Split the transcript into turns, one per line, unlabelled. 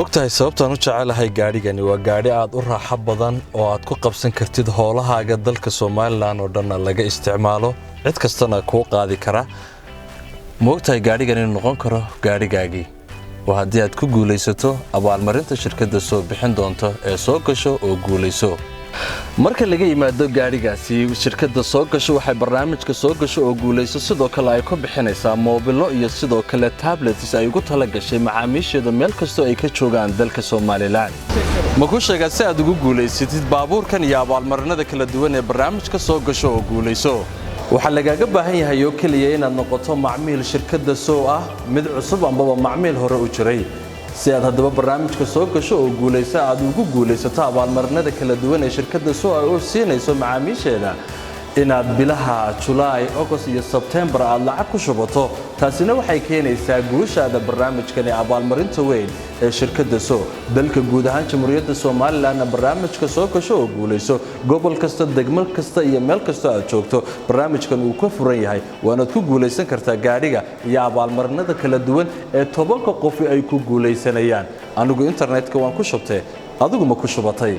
Ogtahay sababtaan u jecelahay gaadhigani? Waa gaadhi aad u raaxo badan oo aad ku qabsan kartid howlahaaga. Dalka Somaliland oo dhanna laga isticmaalo, cid kastana kuu qaadi kara. Ma ogtahay gaadhigan inuu noqon karo gaadhigaagii oo haddii aad ku guulaysato abaalmarinta shirkadda soo bixin doonto ee Soo Gasho oo Guulayso? Marka laga yimaado gaadhigaasi, shirkadda Soo Gasho waxay barnaamijka Soo Gasho oo Guulayso sidoo kale ay ku bixinaysaa moobilo iyo sidoo kale tablets ay ugu tala gashay macaamiisheeda meel kastoo ay ka joogaan dalka Somaliland. Ma ku sheegaa si aad ugu guulaysatid baabuurkan iyo abaalmarinada kala duwan ee barnaamijka Soo Gasho oo Guulayso? Waxaa lagaaga baahan yahay oo keliya inaad noqoto macmiil shirkadda soo ah, mid cusub ambaba macmiil hore u jiray. Si aad haddaba barnaamijka Soo Gasho oo Guulayso aad ugu guulaysato abaalmarinada kala duwan ee shirkadda soo ay u siinayso macaamiisheeda, inaad bilaha Julaay, Agost iyo Sebtembar aad lacag ku shubato. Taasina waxay keenaysaa guushaada barnaamijkani abaalmarinta weyn ee shirkadda soo. Dalka guud ahaan Jamhuuriyadda Somalilandna barnaamijka Soo Gasho oo Guulayso gobol kasta, degmo kasta iyo meel kastoo aad joogto barnaamijkan uu ka furan yahay, waanaad ku guulaysan kartaa gaadhiga iyo abaalmarinada kala duwan ee 10-ka qofi ay ku guulaysanayaan. Anigu internetka waan ku shubtay, adigu ma ku shubatay?